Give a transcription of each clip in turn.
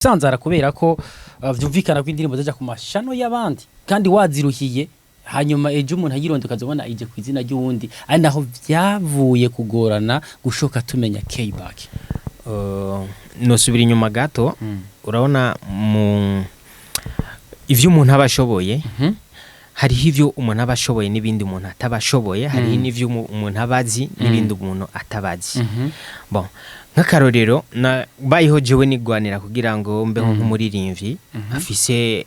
Sanzara kubera ko vyumvikana ko indirimbo zaja ku mashano y'abandi kandi waziruhiye, hanyuma ejo umuntu ayironde ukazobona ije ku izina ry'uwundi, ari naho vyavuye kugorana gushoka tumenya K-Back. Nosubira inyuma gato. Urabona, mu ivyo umuntu aba ashoboye, hariho ivyo umuntu aba ashoboye n'ibindi umuntu ataba ashoboye, hariho n'ivyo umuntu aba azi n'ibindi umuntu ataba azi. Bon, nk'akarorero, bayiho jewe nigwanira kugira ngo mbeho nk'umuririmbyi afise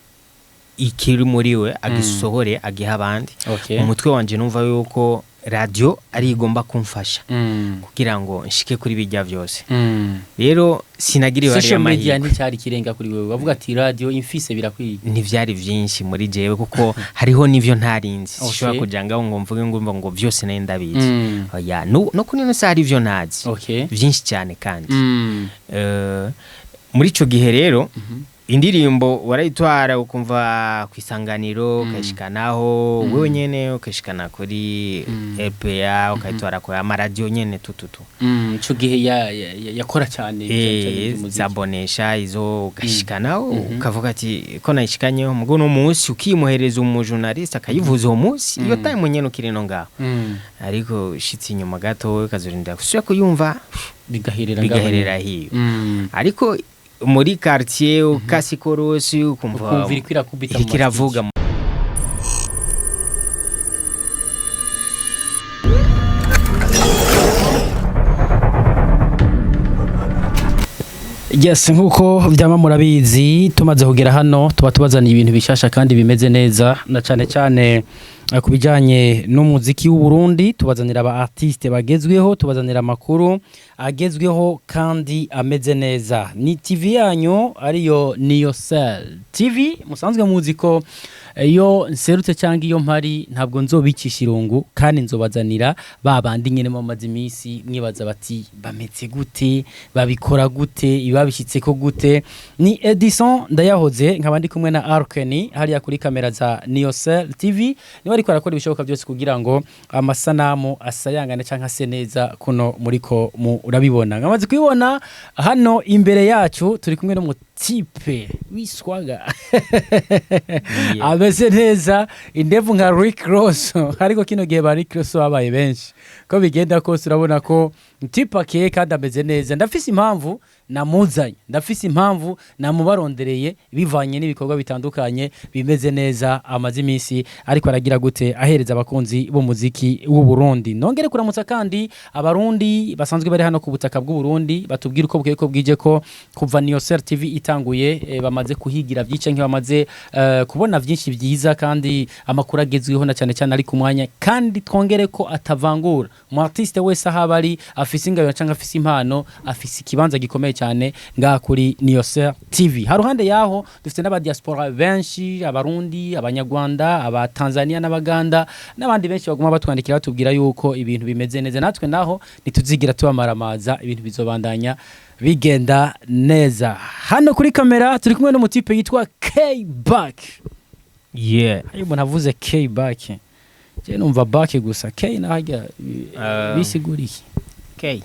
ikiri muri we, agisohore, agiha abandi. Mu mutwe wanje numva yuko radio ari igomba kumfasha kugira ngo nshike kuri bijya vyose. Rero sinagiriwe Social media amahirwe. Nticyari kirenga kuri wewe, bavuga ati radio imfise birakwiye. Ntivyari vyinshi muri jewe, kuko hariho n'ivyo ntarinzi. Sinshobora kuja ngaho ngo mvuge ngo umva ngo vyose nari ndabizi. Oya, no kuri ino saha hari ivyo ntazi vyinshi cyane kandi. Muri ico gihe rero, indirimbo warayitwara ukumva ku Isanganiro, ukayishikanaho wewe nyene, ukayishikana kuri RPA, ukayitwara ku amaradiyo nyene tututu. Ico gihe yakora cyane cyane iby'umuziki. Zabonesha izo ugashikanaho, ukavuga ati ko nayishikanyeho mugo no munsi, ukimuhereza umujournaliste akayivuza uwo munsi, iyo time nyene ukiri no ngaho. Ariko ushitse inyuma gato ukazorindira gusubira kuyumva, bigaherera ngaho bigaherera nyene. hiyo. Ariko muri quartier ukasi korosi ukumva ukumva iriko irakubita mu iriko iravuga. Yes, nkuko vyama murabizi, tumaze kugera hano tuba tubazaniye ibintu bishasha kandi bimeze neza, na cane cane ku bijanye n'umuziki w'u Burundi. Tubazanira aba artiste bagezweho, tubazanira amakuru agezweho kandi ameze neza. Ni TV yanyu ariyo Niyo Cell TV. Musanzwe muzi ko iyo nserutse cyangwa iyo mpari ntabwo nzobicisha irungu, kandi nzobazanira ba bandi nyene bamaze iminsi mwibaza bati bameze gute, babikora gute, ibabishyitseko gute. Ni Edison Ndayahoze, nkaba ndi kumwe na Arkeni hariya kuri kamera za Niyosel TV, niwe ariko arakora ibishoboka byose kugira ngo amasanamu asayangane cyangwa ase neza kuno muriko murabibona. Nkamaze kubibona hano imbere yacu, turi kumwe n'umutipe w'iswaga, ameze neza, indevu nka Rick Ross, ariko kino gihe ba Rick Ross babaye benshi. Ko bigenda kose urabona ko tipe akeye kandi ameze neza. Ndafise impamvu namuzanye, ndafise impamvu namubarondereye, bivanye n'ibikorwa bitandukanye bimeze neza amaze iminsi ariko aragira gute ahereza abakunzi b'umuziki w'u Burundi. Nongere kuramutsa kandi abarundi basanzwe bari hano ku butaka bw'u Burundi, batubwira uko bukeye ko bwije ko kuva Niyosel TV itanguye, bamaze kuhigira byinshi canke bamaze kubona byinshi byiza kandi amakuru agezweho, na cyane cyane ari ku mwanya, kandi twongere ko atavangura umu artiste wese aho aba ari, afise ingabire cyangwa afise impano, afise ikibanza gikomeye cyane ngaha kuri Niyosel TV. Haruhande yaho dufite n'aba diaspora benshi, abarundi, abanyarwanda, abatanzania n'abaganda n'abandi benshi baguma batwandikira batubwira yuko ibintu bimeze neza. Natwe naho ntituzigira tubamaramaza, ibintu bizobandanya bigenda neza. Hano kuri kamera turi kumwe n'umutipe yitwa K-Back. Iyo umuntu avuze K-Back, je numva back gusa, K nahajya bisigura iki? K.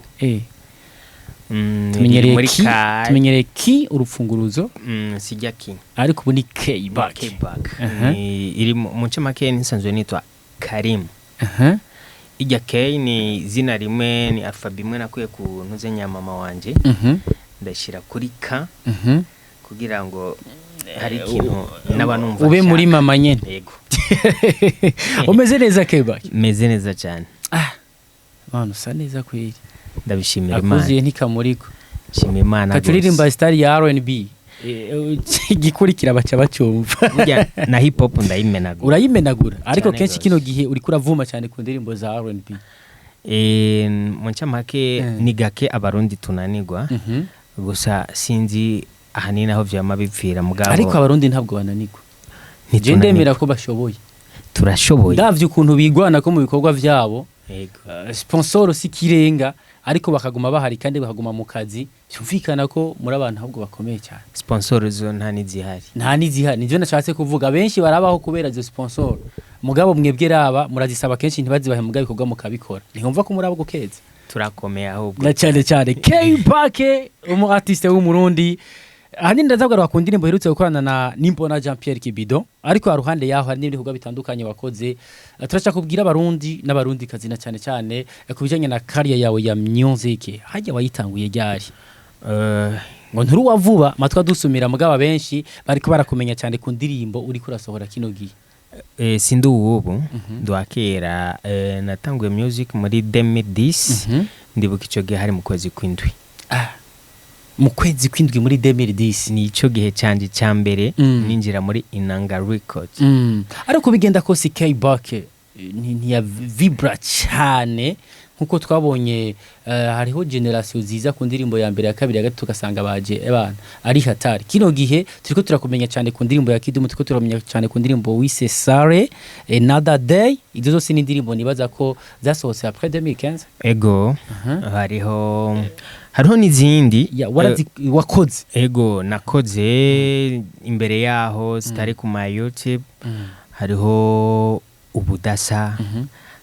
Tumenyereye muri ki? K. Tumenyereye ki urupfunguruzo. Sijya ki. Ariko ubu ni K-Back. K-Back. Aha. Iri mu ncamake nsanzwe nitwa Karim. Ijya K ni izina rimwe, ni alphabet imwe nakuye ku ntuze nyamama wanje, ndashyira kuri K kugira ngo hari ikintu naba numva ube muri nshaka. Mama nyene. Yego. Umeze neza, K-Back? Meze neza cyane. Ah mwana, usa neza kweli. Ndabishimira Imana. Akuzuye ntikamuriko. Shima Imana Katuririmba rwose. style ya R&B, igikurikira baca bacyumva. Burya na hip hop ndayimenagura. Urayimenagura, ariko Cyane kenshi rwose. kino gihe uriko uravuma cyane ku ndirimbo za R&B. Mu ncamake, ni gake abarundi tunanigwa, gusa sinzi ahanini aho vyama bipfira, mugabo Ariko abarundi ntabwo bananigwa, je ntitunanigwa. ndemera ko bashoboye. Turashoboye. Ndavye ukuntu bigwana ko mu bikorwa vyabo, Yego. Sponsor si kirenga, ariko bakaguma bahari kandi bakaguma mu kazi, byumvikana ko muri abantu ahubwo bakomeye cyane. Sponsor zo nta n'izihari. Nta n'izihari, nivyo nashatse kuvuga. Benshi barabaho kubera izo sponsor, mugabo mwebwe raba murazisaba kenshi ntibazibahe, mugabo ibikorwa mukabikora, ntihumva ko muri abo gukeza. Turakomeye ahubwo. Na cyane cyane K-Back, umu artiste w'umurundi. Ahanini ndaza ku ndirimbo iherutse gukorana na Nimbona Jean Pierre Kibido, ariko haruhande yaho hari n'ibindi bikorwa bitandukanye wakoze. Turashaka kubwira Abarundi n'Abarundi kazi na cyane cyane ku bijanye na career yawe ya music. Hajya wayitanguye ryari? Ngo nturi uwa vuba, matwa dusumira, mugabo benshi bariko barakumenya cyane ku ndirimbo uriko urasohora kino gihe. Sindi uwubu, ndwa kera. Natanguye music muri 2010. Ndibuka ico gihe hari mu kwezi kw'indwi. Ah, mu kwezi kw'indwi muri 2010? Ni ico gihe canje ca mbere ninjira muri Inanga Records. Ariko bigenda kose, K-Back ntiya vibra cyane nkuko twabonye hariho generation ziza ku ndirimbo ya mbere, ya kabiri, ya gatatu, ugasanga baje ebana ari hatari. Kino gihe turiko turakumenya cyane ku ndirimbo ya Kidumu, turiko turamenya cyane ku ndirimbo wise Sare, Another Day. Izo zose ni indirimbo nibaza ko zasohotse après 2015. Ego, hariho n'izindi. Ya, warazi wakoze. Ego, nakoze imbere yaho zitari ku ma YouTube. Hariho Ubudasa,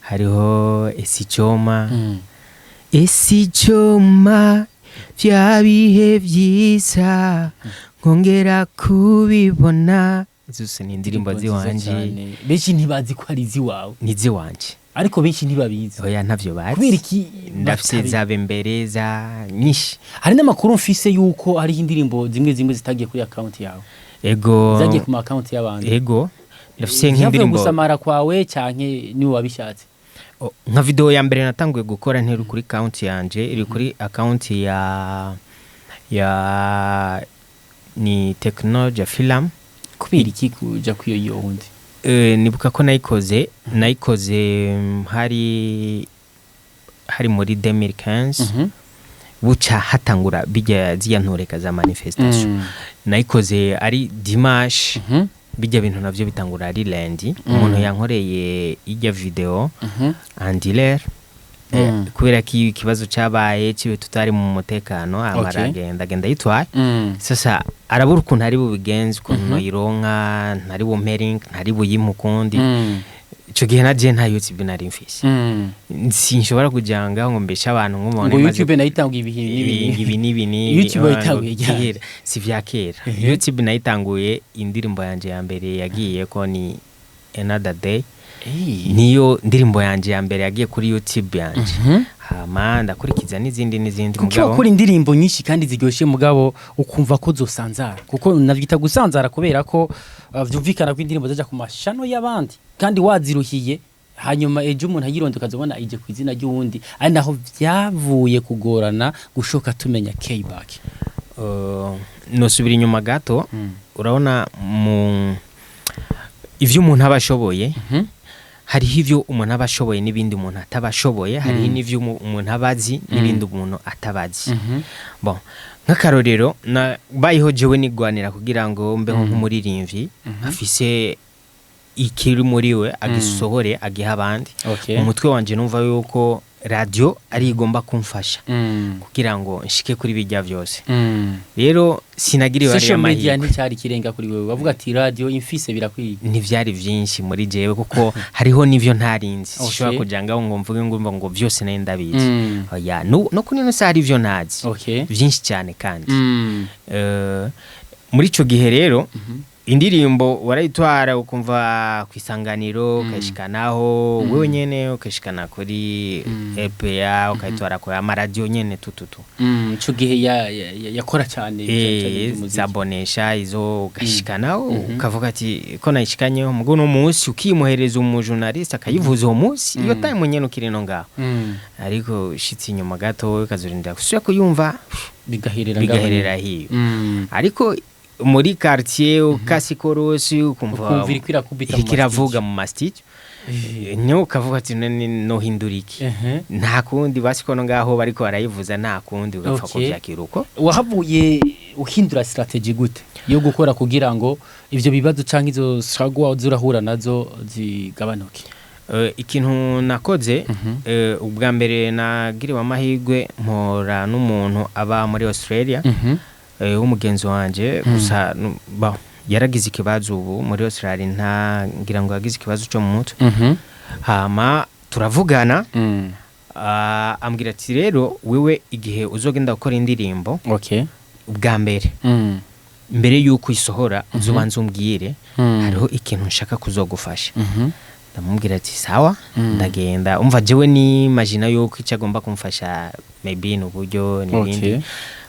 hariho Esichoma. Esichoma vya bihe vyiza nkongera kubibona. Zose ni indirimbo nziza ziwanje. Cyane. Benshi ntibazi ko ari iziwawe. Ni ziwanje. Ariko benshi ntibabizi. Oya, ntavyo bazi. Kubera iki? Ndafise zabe mbere za nyinshi. Hari n'amakuru mfise yuko hariho indirimbo zimwe zimwe zitagiye kuri account yawe. Ego. Zagiye ku ma account y'abandi. Ego, ndafise Vyavuye nk'indirimbo gusamara kwawe canke niwe wabishatse? Oh, nka video ya mbere natanguye gukora ntiri kuri account yanje, iri kuri account ya ni Technology Film. Kubera iki kuja kuri iyo wundi? Nibuka ko nayikoze hari muri 2015, buca hatangura bijya ziya ntureka za manifestation. Nayikoze ari dimanche, bijya bintu navyo bitangura ari lundi. Umuntu yankoreye ijya video, Andiler, kubera ko ikibazo cabaye cibe tutari mu mutekano, amara agenda agenda yitwaye. Sasa arabura ukuntu ari bubigenze, ukuntu noyironka, ntari bumpering, ntari buyimpe ukundi. Ico gihe naje nta YouTube nari mfise. Sinshobora kuja ngaho ngo mbeshe abantu ngo Ngo YouTube nayitanguye ibihe n'ibi. Ibi n'ibi n'ibi. YouTube wayitanguye ryari? Kera, si vya kera. YouTube nayitanguye, indirimbo yanje ya mbere yagiye ko ni Another Day. Niyo ndirimbo yanje ya mbere yagiye kuri YouTube yanje. Hama ndakurikiza n'izindi n'izindi. Kuki wakora indirimbo nyinshi kandi ziryoshe, mugabo ukumva ko zosanzara? Kuko navyita gusanzara, kubera ko vyumvikana ko indirimbo zaja ku mashano y'abandi kandi waziruhiye, hanyuma ejo umuntu ayironda ukazobona ije ku izina ry'uwundi, ari naho vyavuye kugorana gushoka tumenya K-Back. Nosubira inyuma gato. Urabona, mu ivyo umuntu aba ashoboye, hariho ivyo umuntu aba ashoboye n'ibindi umuntu ataba ashoboye, hariho n'ivyo umuntu aba azi n'ibindi umuntu atabazi. Bon, nk'akarorero, bayiho jewe nigwanira kugira ngo mbeho nk'umuririmbyi afise ikiri muri we, agisohore, agiha abandi. Umutwe wanje numva yuko radio ari igomba kumfasha kugira ngo nshike kuri bijya vyose. Rero sinagiriwe ariya Social media mahirwe. nticyari kirenga kuri wewe, bavuga ati radio imfise birakwiye. Ntivyari vyinshi muri jewe, kuko hariho n'ivyo ntarinzi. Sinshobora kuja ngaho ngo mvuge ngo vyose nari ndabizi. Oya, no kuri ino saha hari ivyo ntazi vyinshi cyane kandi. Muri ico gihe rero indirimbo warayitwara ukumva ku Isanganiro, ukayishikanaho wewe nyene, ukayishikana kuri RPA, ukayitwara ku amaradiyo nyene tututu. Ico gihe yakora cyane cyane iby'umuziki. Zabonesha izo ugashikanaho, ukavuga ati ko nayishikanyeho mugo no munsi, ukimuhereza umujournaliste akayivuza uwo munsi, iyo time nyene ukiri no ngaho. Ariko ushitse inyuma gato ukazurindira gusubira kuyumva, bigaherera ngaho bigaherera nyene. Hiyo. Ariko muri quartier ukasi korosi ukumva ukumva iriko irakubita mu iriko iravuga mastage. Mu mastage niyo ukavuga ati none nohindura iki? Nta kundi, basi ko no ngaho bariko barayivuza, nta kundi, ugapfa kuvyakira uko. Wahavuye uhindura strategy gute yo gukora kugira ngo ivyo bibazo canke izo struggle zurahura nazo zigabanuke? Ikintu nakoze, ubwa mbere nagiriwe amahirwe mpora n'umuntu aba muri Australia, w'umugenzi wanje gusa yaragize ikibazo ubu muri Australia, nta ngira ngo yagize ikibazo cyo mu mutwe. Hama turavugana, ambwira ati rero wewe igihe uzogenda gukora indirimbo, ubwa mbere Mbere yuko isohora, uzobanza umbwire, hariho ikintu nshaka kuzogufasha. Ndamubwira ati sawa. Ndagenda, umva, jewe ni imagina yuko icyo agomba kumfasha maybe ni uburyo n'ibindi,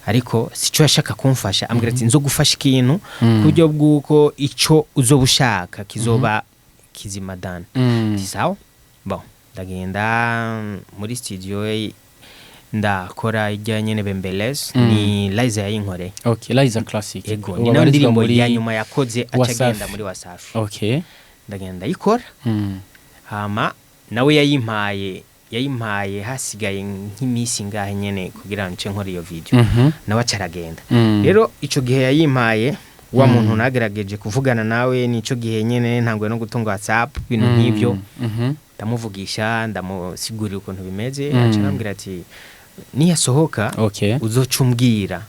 ariko sico yashaka kumfasha. Ambwira ati nzogufasha ikintu ku buryo bw'uko ico uzoba ushaka kizoba kizima dana. Ati sawa. Bon, ndagenda muri studio, ndakora ijya nyene Bembeles. Ni Liza yayinkoreye. Okay, Liza Classic. Ego. Ubu Ni nayo abarizwa ndirimbo muri ya nyuma yakoze aca Wasafi. agenda muri Wasafi. Ndagenda ndayikora. Hama nawe yayimpaye hasigaye nk'iminsi ngahe nyene kugira ngo nce nkora iyo video. Nawe aca aragenda. Rero ico gihe yayimpaye, wa muntu nagerageje kuvugana nawe, nico gihe nyene ntanguye no gutunga WhatsApp, ibintu nk'ivyo. Ndamuvugisha, ndamusigurira ukuntu bimeze. Aca arambwira ati niyasohoka uzoca umbwira.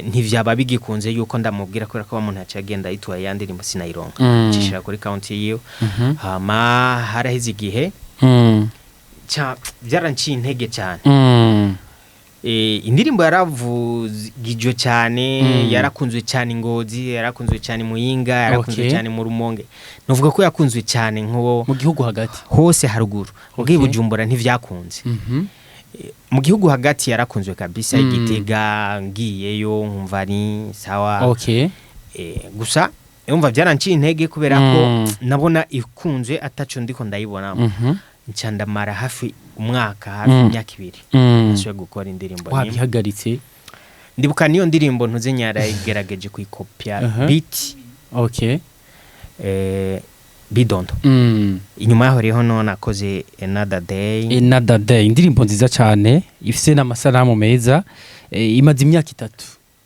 Ntivyaba bigikunze yuko ndamubwira, kubera ko wa muntu yaciye agenda yitwaye ya ndirimbo, sinayironka. Cishira kuri konti yiwe. Hama haraheze igihe, byaranciye intege cyane. Indirimbo yaravugijwe cyane, yarakunzwe cyane i Ngozi, yarakunzwe cyane i Muyinga, yarakunzwe cyane mu Rumonge. Nuvuga ko yakunzwe cyane nko mu gihugu hagati. Hose haruguru. Okay. Bujumbura ntivyakunze. Mu gihugu hagati yarakunzwe kabisa. Igitega ngiyeyo nkumva ni sawa. Gusa yumva byaranciye intege kubera ko nabona ikunzwe ataco ndiko ndayibonamo. Nca ndamara hafi umwaka, hafi imyaka 2 nasubiye gukora indirimbo nimwe. Wabihagaritse. Ndibuka niyo ndirimbo ntuze nyarayigerageje kuyikopya beat, bidondo. Inyuma yaho rero no nakoze Another Day. Another Day, indirimbo nziza cyane ifise n'amasanamu meza, imaze imyaka 3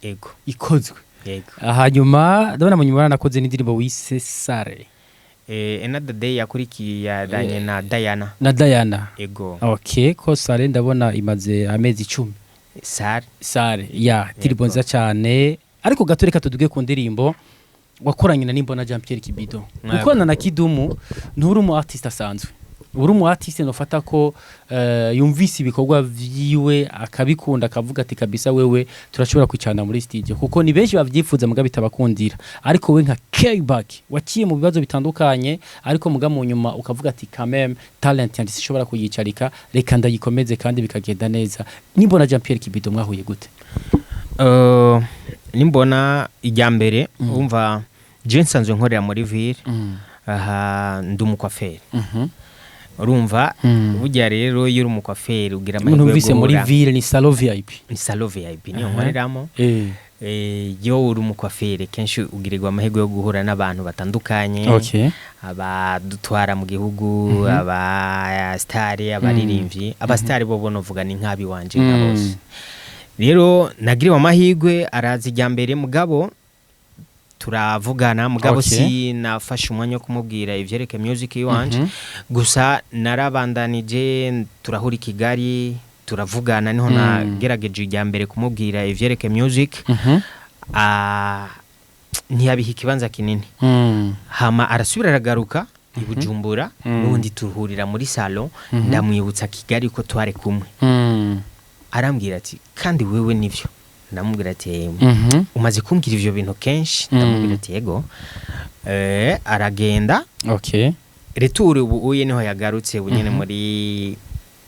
Ego. ikozwe. Yego. Hanyuma ndabona mu nyuma nakoze n'indirimbo wise Sare. Another Day yakurikiye yadanye na Diana. Na Diana. Ego. Okay, ko Sare ndabona imaze amezi 10. Sare. Sare ya indirimbo Yego. nziza cyane. Ariko gato reka tuduge ku ndirimbo wakoranye na Nimbona Jean Pierre Kibido. Yego. Gukorana na Kidumu, nturi umu artiste asanzwe, uri umu artiste nofata ko yumvise ibikorwa vyiwe akabikunda, akavuga ati kabisa wewe turashobora kwicarana muri studio, kuko ni benshi bavyifuza muga bitabakundira. Ariko we nka K-Back waciye mu bibazo bitandukanye, ariko muga mu nyuma ukavuga ati quand même talent yanjye sishobora kuyicarika, reka ndayikomeze, kandi bikagenda neza. Nimbona Jean Pierre Kibido mwahuye gute? Nimbona ijya mbere, umva, je nsanzwe nkorera muri ville aha, ndi umukwaferi. Urumva, burya rero iyo uri umukwaferi ugira umuntu amahirwe yo wumvise muri guhura ville ni salon VIP. Ni salon VIP niyo Aha. nkoreramo. Iyo uri umukwaferi kenshi ugirirwa amahirwe yo guhura n'abantu batandukanye, abadutwara mu gihugu, aba star, abaririmbyi. Aba star bo novuga ni nk'abiwanje nka bose. Rero nagiriwe amahirwe araza ijya mbere, mugabo turavugana, mugabo sinafashe umwanya wo kumubwira ivyerekeye music iwanje. Gusa narabandanije, turahura i Kigali, turavugana, niho nagerageje ijya mbere kumubwira ivyerekeye music. Ntiyabiha ikibanza kinini. Hama arasubira aragaruka i Bujumbura, n'ubundi tuhurira muri salon. Ndamwibutsa Kigali ko twari kumwe. Arambwira ati kandi wewe nivyo? Ndamubwira ati umaze kumbwira ivyo bintu kenshi. Ndamubwira ati yego. Aragenda. Retour ubu uye niho yagarutse ubu nyene muri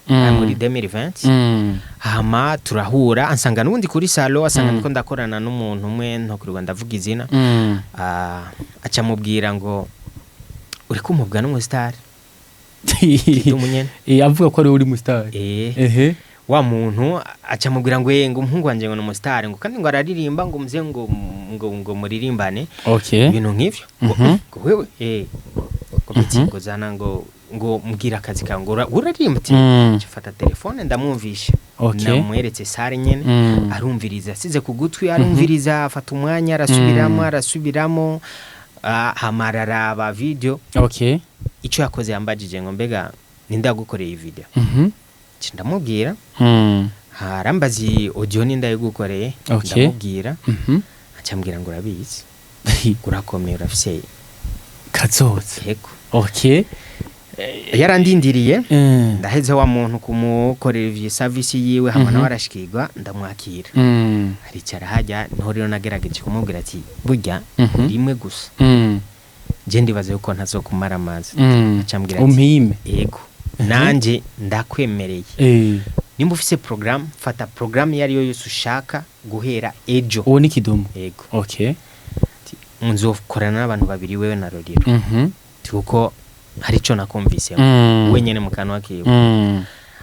2020. Hama turahura, ansanga n'ubundi kuri salon, asanga ndiko ndakorana n'umuntu umwe ntokurirwa ndavuga izina. Aca amubwira ngo uri kumubwa n'umusitari Kidumu nyene. Avuga ko ari uri mu star. Eh. Wa muntu aca amubwira ngo ngo umuhungu wanje ngo ni umusitari, ngo kandi ngo araririmba, ngo muze ngo muririmbane, ibintu nk'ivyo, ngo ngo wewe ngo biti ngo zana, ngo mbwira akazi kawe, ngo uraririmba, ati fata telefone ndamwumvisha. Namweretse Sare nyene. Arumviriza, asize ku gutwi, arumviriza, afata umwanya arasubiramo, arasubiramo, hama araraba video. Icyo yakoze, yambajije ngo mbega ninde yagukoreye iyi video? Nca ndamubwira. Arambaza iyi audio ninde yayigukoreye? Ndamubwira. Aca ambwira ngo urabizi, urakomeye, urafise Kazoza. Yego. Yarandindiriye. Ndaheze wa muntu kumukorera ivyo service yiwe, hama nawe arashikirwa, ndamwakira, aricara hajya. Niho rero nagerageje kumubwira ati: "Burya rimwe gusa je ndibaza yuko ntazokumara amazi." Acambwira ati: "Umpime." "Yego, nanje ndakwemereye. Nimba ufise programme, fata programme iyo ariyo yose ushaka guhera ejo." Uwo ni Kidumu? Yego. Ati: "Nzokorana n'abantu babiri, wewe na Roriro." Ati: "Kuko hari ico nakumvisemo." Wenyene mu kanwa kiwe.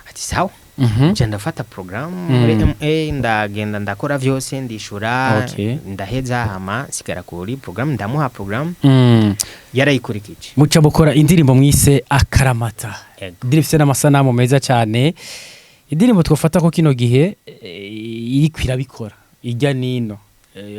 Ati: "Sawa." Nca ndafata programme muri MA, ndagenda, ndakora vyose, ndishura. Ndaheza, hama nsigara kuri programme, ndamuha programme. Yarayikurikije. Muca mukora indirimbo mwise Akaramata. Yego. Indirimbo ifite n'amasanamu meza cyane, indirimbo twafata ko kino gihe iriko irabikora ijya nino.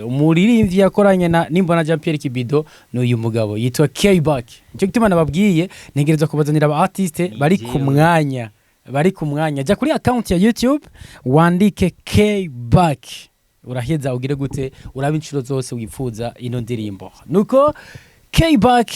Umuririmbyi yakoranye na Nimbona Jean Pierre Kibido ni uyu mugabo yitwa K-Back. Nicyo gituma nababwiye ntegerezwa kubazanira aba artiste bari ku Jewe. mwanya, bari ku mwanya. Jya kuri account ya YouTube wandike K-Back, uraheza ugire gute, uraba inshuro zose wifuza ino ndirimbo. Nuko K-Back,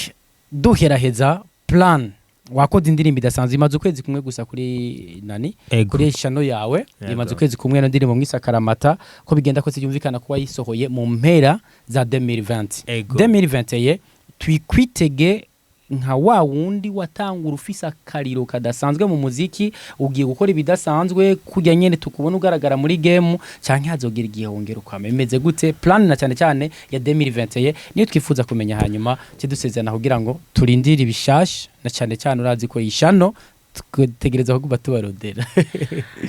duheraheza, plan wakoze indirimbo idasanzwe, imaze ukwezi kumwe gusa kuri nani? Ego. Kuri channel yawe. Yego. Imaze ukwezi kumwe ino ndirimbo mwise Akaramata. Ko bigenda kose yumvikana kuba yisohoye mu mpera za 2020. Ego. 2021 twikwitege nka wa wundi watangura ufise akariro kadasanzwe mu muziki, ugiye gukora ibidasanzwe kujya nyene tukubona ugaragara muri game, canke hazogira igihe wongera ukwama? Imeze gute plan, na cyane cyane ya 2021 niyo twifuza kumenya, hanyuma kidusezerana kugira ngo turindire ibishasha, na cyane cyane urazi ko ishano tutegereza kuguma tubarodera?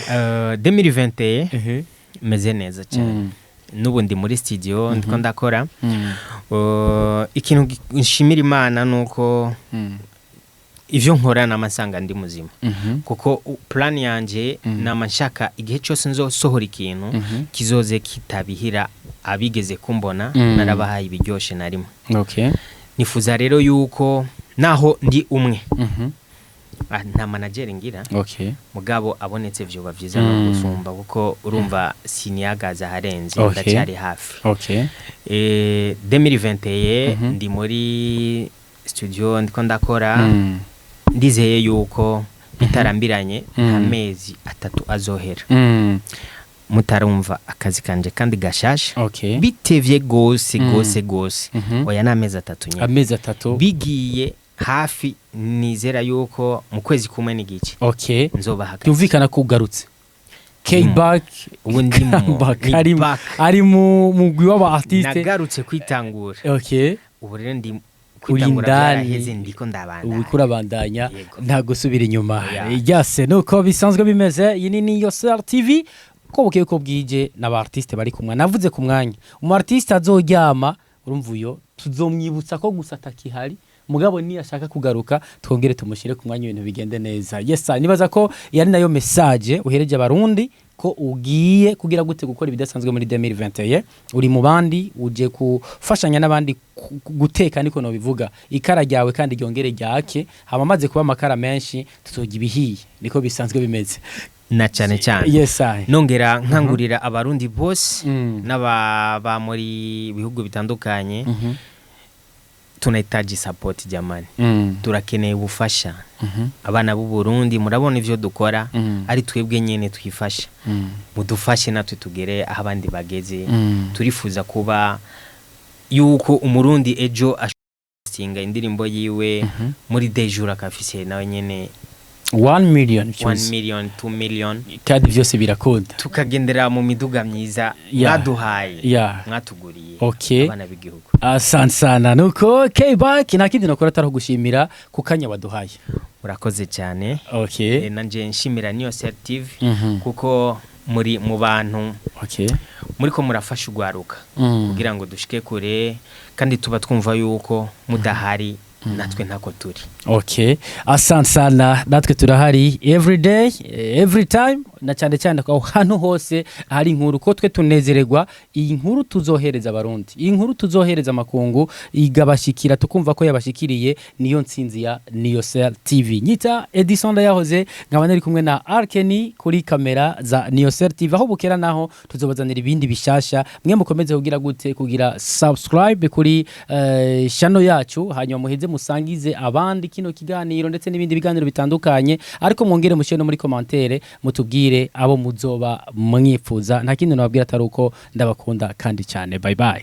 2021 meze neza cyane. N'ubu ndi muri studio, ndiko ndakora. Ikintu nshimira Imana nuko ivyo nkora namasanga ndi muzima, kuko plan yanje nama nshaka igihe cyose nzosohora ikintu kizoze kitabihira abigeze kumbona, narabahaye ibiryoshe na rimwe. Nifuza rero yuko naho ndi umwe, nta manager ngira, mugabo abonetse vyoba vyiza no gusumba, kuko urumva siniyagaza aharenze. Ndacyari hafi. 2021 ndi muri studio, ndiko ndakora. Ndizeye yuko bitarambiranye, amezi 3 azohera mutarumva akazi kanje kandi gashasha. Bitevye gose, gose gose. Oya, ni amezi 3 nyene. Amezi 3. Bigiye hafi, nizera yuko mu kwezi kumwe n'igice nzobaha akazi. Byumvikana ko ugarutse K-Back. Ubu ndimo. Comeback, Ni ari back. ari mu mugwi w'aba artiste. Nagarutse kwitangura. Ubu rero ndi Uri kwitangura, indani. byaraheze, ndiko ndabandanya. Ubu kurabandanya. Yego. Nta gusubira inyuma. Oya. Yase, nuko bisanzwe bimeze. Iyi ni Niyo Star TV, ko bukeye ko bwije n'aba artiste bari kumwe. Navuze ku mwanya, umu artiste azoryama, urumva uyo tuzomwibutsa ko gusa atakihari, mugabo niyashaka kugaruka twongere tumushyire ku mwanya, ibintu bigende neza. Yes sir, nibaza ko iyi ari nayo message uhereje Abarundi, ko ugiye kugira gute, gukora ibidasanzwe muri 2021. Uri mu bandi, uje gufashanya n'abandi guteka, niko no bivuga, ikara ryawe kandi ryongere ryake, hama amaze kuba amakara menshi tuzoga ibihiye, niko bisanzwe bimeze. Na cyane cyane Yes sir. nongera nkangurira Abarundi bose n'ababa muri bihugu bitandukanye, tunahitaji support jamani. Turakeneye ubufasha. Abana b'u Burundi, murabona ivyo dukora, ari twebwe nyene twifasha. Mudufashe natwe tugere aho abandi bageze. Turifuza kuba yuko Umurundi ejo ashinga indirimbo yiwe muri dejura akafise nawe nyene 1 million 1 views. million, 2 million. Kandi byose birakunda. Tukagendera mu miduga myiza mwaduhaye, mwatuguriye, abana b'igihugu. Asante sana. Nuko K-Back, nta kindi nokora atari gushimira ku kanya waduhaye. Murakoze cyane. Nanje nshimira Niyo Star TV, kuko muri mu bantu muriko murafasha ugwaruka kugira ngo dushike kure, kandi tuba twumva yuko mudahari natwe ntako turi. Okay, asante sana. Natwe turahari every day, every time. na cyane cyane aho hantu hose hari inkuru, ko twe tunezererwa iyi nkuru tuzohereza Abarundi, iyi nkuru tuzohereza amakungu, igabashikira tukumva ko yabashikiriye, niyo ntsinzi ya Niyosel TV. Nyita Edison Ndayahoze, nkaba nari kumwe na Arkeni kuri kamera za Niyosel TV. Aho bukera naho tuzobazanira ibindi bishasha. Mwe mukomeze kugira gute? Kugira subscribe kuri channel yacu, hanyuma muheze musangize abandi kino kiganiro ndetse n'ibindi biganiro bitandukanye, ariko mwongere mushyire no muri commentaire mutubwire abo muzoba mwifuza. Nta kindi nababwira atari uko ndabakunda kandi cyane. Bye bye.